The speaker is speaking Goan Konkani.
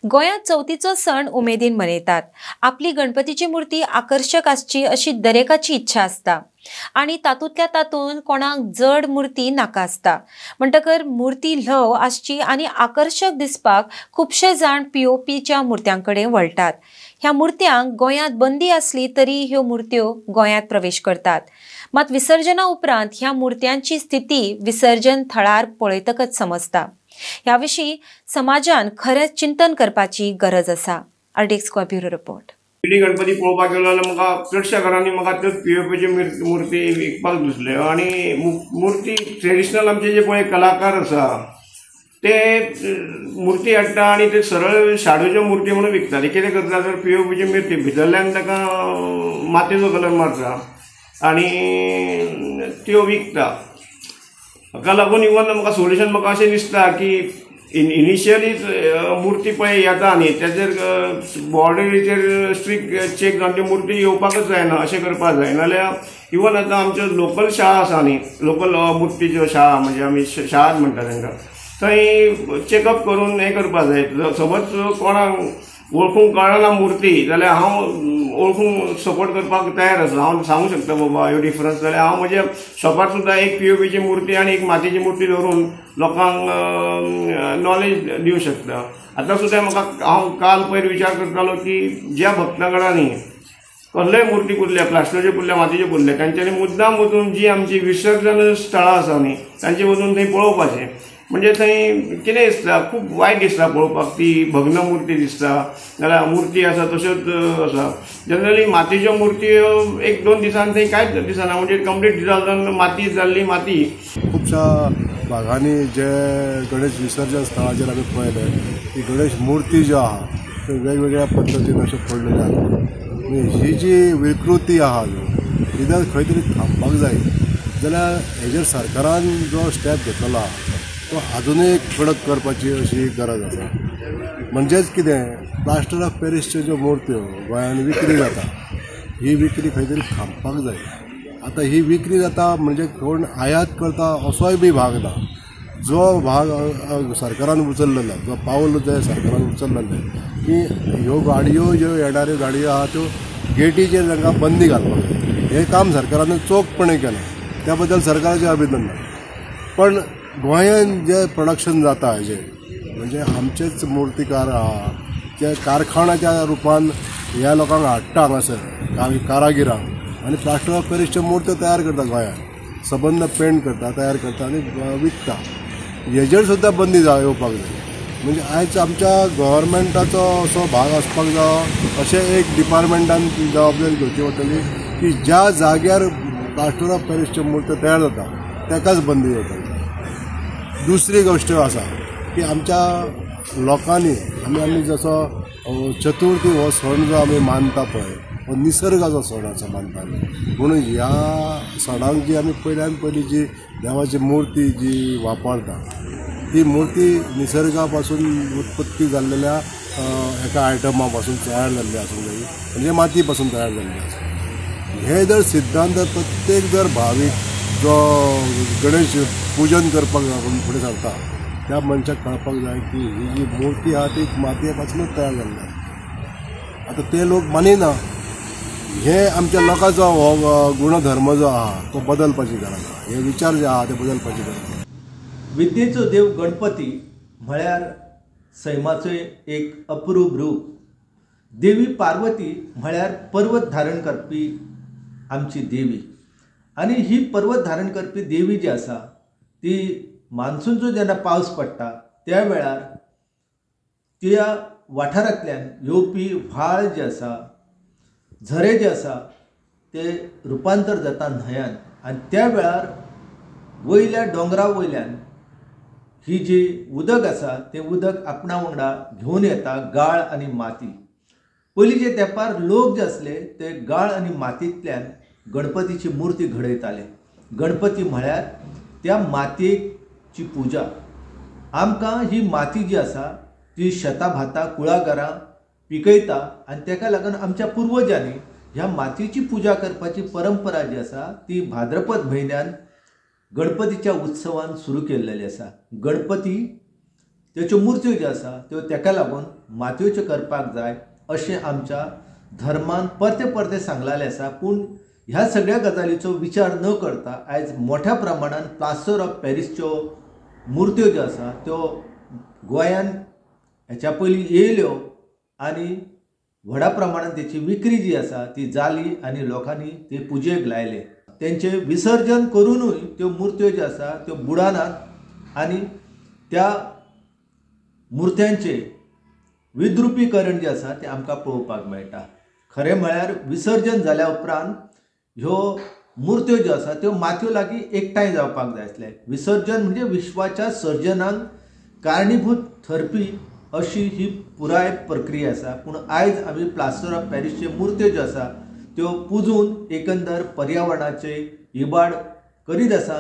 गोंयांत चवथीचो सण उमेदीन मनयतात. आपली गणपतीची मूर्ती आकर्षक आसची अशी दरेकाची इच्छा आसता आनी तातूंतल्या तातूंत कोणाक जड मूर्ती नाका आसता. म्हणटकर मूर्ती ल्हव आसची आनी आकर्षक दिसपाक खुबशे जाण पीओपीच्या मुर्त्यां कडेन वळटात. ह्या मुर्त्यांक गोंयांत बंदी आसली तरी ह्यो मुर्त्यो गोंयांत प्रवेश करतात. मात विसर्जना उपरांत ह्या मुर्त्यांची स्थिती विसर्जन थळार पळयतकच समजता. ह्या विशीं समाजान खरेंच चिंतन करपाची गरज आसा. RTX Goa bureau report. Ganpati पळोवपाक गेलो जाल्यार म्हाका चडश्या घरांनी म्हाका त्योच पीओपीची मूर्ती विकपाक दिसल्यो आनी मूर्ती ट्रेडिशनल आमचे जे पळय कलाकार आसा ते मूर्ती हाडटा आनी ते सरळ शाडूच्यो मूर्ती म्हणून विकता. ते कितें करता तर पीओपीची मूर्ती भितरल्यान ताका मातयेचो कलर मारता आनी त्यो विकता. हाका लागून इवन म्हाका सोल्युशन म्हाका अशें दिसता की इनिशियली मूर्ती पळय येता न्ही तेचेर बॉर्डरीचेर स्ट्रिक्ट चेक जावन ती मूर्ती येवपाकच जायना अशें करपाक जाय. नाल्यार इवन आतां आमच्यो लोकल शाळा आसा न्ही, लोकल मुर्तीच्यो शाळा म्हणजे आमी शाळाच म्हणटा तांकां, थंय चॅकअप करून हें करपाक जाय. समज कोणाक वळखूंक कळना मूर्ती जाल्यार हांव वळखूंक सपोर्ट करपाक तयार आसा. हांव सांगूंक शकता बाबा ह्यो डिफरन्स. जाल्यार हांव म्हज्या शॉपार सुद्दां एक पीओपीची मूर्ती आनी एक मातयेची मूर्ती दवरून लोकांक नॉलेज दिवंक शकता. आतां सुद्दां म्हाका हांव काल पयर विचार करतालो की ज्या भक्तां कडेन कसलेय मूर्ती पुरल्या, प्लास्टरच्यो पुरल्या, मातयेच्यो पुरल्या, तांच्यांनी मुद्दाम वचून जी आमची विसर्जन स्थळां आसा न्ही तांचे वचून थंय पळोवपाचें. म्हणजे थंय कितें दिसता, खूब वायट दिसता पळोवपाक, ती भग्न मूर्ती दिसता नाल्यार मूर्ती आसा तश्योच आसा. जनरली मातयेच्यो मुर्त्यो एक दोन दिसान थंय कांयच दिसना, म्हणजे कंप्लीट डिजॉल्व जावन माती जाल्ली माती. खुबश्या भागांनी जे गणेश विसर्जन स्थळाचेर आमी पळयलें की गणेश मुर्ती ज्यो आहा त्यो वेगवेगळ्या पद्दतीन अश्यो पडलेल्यो आसा. ही जी विकृती आहा न्हू ही जर खंय तरी थांबपाक जाय जाल्यार हेजेर सरकारान जो स्टेप घेतलेलो आहा तो आजुनूय कडक करपाची अशी गरज आसा. म्हणजेच कितें, प्लास्टर ऑफ पॅरिसच्यो ज्यो मुर्त्यो गोंयांत विक्री जाता ही विक्री खंय तरी थांबपाक जाय. आतां ही विक्री जाता म्हणजे कोण आयात करता असोय बी भाग ना. जो भाग सरकारान उचललेलो, जो पावल जे सरकारान उचललेलें की ह्यो गाडयो ज्यो येणाऱ्यो गाडयो आहा त्यो गेटीचेर तांकां बंदी घालपाक जाय, हें काम सरकारान चोखपणे केलें, त्या बद्दल सरकाराचें अभिनंदन. पण गोंयांत जे प्रोडक्शन जाता हेजें म्हणजे आमचेच मुर्तीकार आहा ते कारखान्याच्या रुपान ह्या लोकांक हाडटा हांगासर कारागिरांक आनी प्लास्टर ऑफ पॅरिसच्यो मुर्त्यो तयार करता गोंयांत, सबंद पेंट करता, तयार करता आनी विकता. हेजेर सुद्दां बंदी येवपाक जाय. म्हणजे आयज आमच्या गव्हर्मेंटाचो असो भाग आसपाक जावो अशें एक डिपार्टमेंटान जबाबदारी घेवची पडटली की ज्या जाग्यार प्लास्टर ऑफ पॅरिसच्यो मुर्त्यो तयार जाता ताकाच बंदी येवपाक जाय. दुसरी गोश्ट आसा की आमच्या लोकांनी आमी जसो चतुर्थी हो सण जो आमी मानता पळय हो निसर्गाचो सण आसा मानता आमी, म्हणून ह्या सणाक जी आमी पयल्यान पयली जी देवाची मुर्ती जी वापरता ती मुर्ती निसर्गा पासून उत्पत्ती जाल्लेल्या एका आयटमा पासून तयार जाल्ली आसूंक जाय, म्हणजे माती पासून तयार जाल्ली आसा. हे जर सिद्धांत प्रत्येक जर भावीक जो गणेश पूजन करपाक फुडें सरता त्या मनशाक कळपाक जाय की ही जी मुर्ती आहा ती मातये पासुनूच तयार जाल्ली आसा. आतां ते लोक मानिना. हे आमच्या लोकांचो हो गुणधर्म जो आहा तो बदलपाची गरज आहा, हे विचार जे आहा ते बदलपाची गरज आहा. विद्येचो देव गणपती म्हळ्यार सैमाचो एक अप्रूप रूप. देवी पार्वती म्हळ्यार पर्वत धारण करपी आमची देवी आनी ही पर्वत धारण करपी देवी जी आसा ती मान्सूनचो जेन्ना पावस पडटा त्या वेळार त्या वाठारांतल्यान येवपी व्हाळ जे आसा, झरे जे आसा ते रुपांतर जाता न्हंयान आनी त्या वेळार वयल्या दोंगरा वयल्यान ही जी उदक आसा तें उदक आपणा वांगडा घेवन येता गाळ आनी माती. पयलींचे तेंपार लोक जे आसले ते गाळ आनी मातयेंतल्यान गणपतीची मुर्ती घडयताले. गणपती म्हळ्यार त्या मातयेची पुजा. आमकां ही माती जी आसा ती शेतां भातां कुळागरां पिकयता आनी ताका लागून आमच्या पुर्वजांनी ह्या मातयेची पुजा करपाची परंपरा जी आसा ती भाद्रपद म्हयन्यान गणपतीच्या उत्सवान सुरू केल्लेली आसा. गणपती त्याच्यो मुर्त्यो ज्यो आसा त्यो ताका लागून मातयेच्यो करपाक जाय अशें आमच्या धर्मान परते परते सांगलेलें आसा. पूण ह्या सगळ्या गजालीचो विचार न करता आयज मोठ्या प्रमाणान प्लास्टर ऑफ पॅरिसच्यो मुर्त्यो ज्यो आसा त्यो गोंयान हेच्या पयलीं येयल्यो आनी व्हडा प्रमाणान तेची विक्री जी आसा ती जाली आनी लोकांनी ते पुजेक लायले. तेंचे विसर्जन करुनूय त्यो मुर्त्यो ज्यो आसा त्यो बुडानात आनी त्या मुर्त्यांचे विद्रुपीकरण जें आसा तें आमकां पळोवपाक मेळटा. खरें म्हळ्यार विसर्जन जाल्या उपरांत ह्यो मुर्त्यो ज्यो आसा त्यो मातयो लागीं एकठांय जावपाक जाय आसले. विसर्जन म्हणजे विश्वाच्या सर्जनाक कारणीभूत थरपी अशी ही पुराय प्रक्रिया आसा. पूण आयज आमी प्लास्टर ऑफ पॅरिसच्यो मुर्त्यो ज्यो आसा त्यो पुजून एकंदर पर्यावरणाचे इबाड करीत आसा.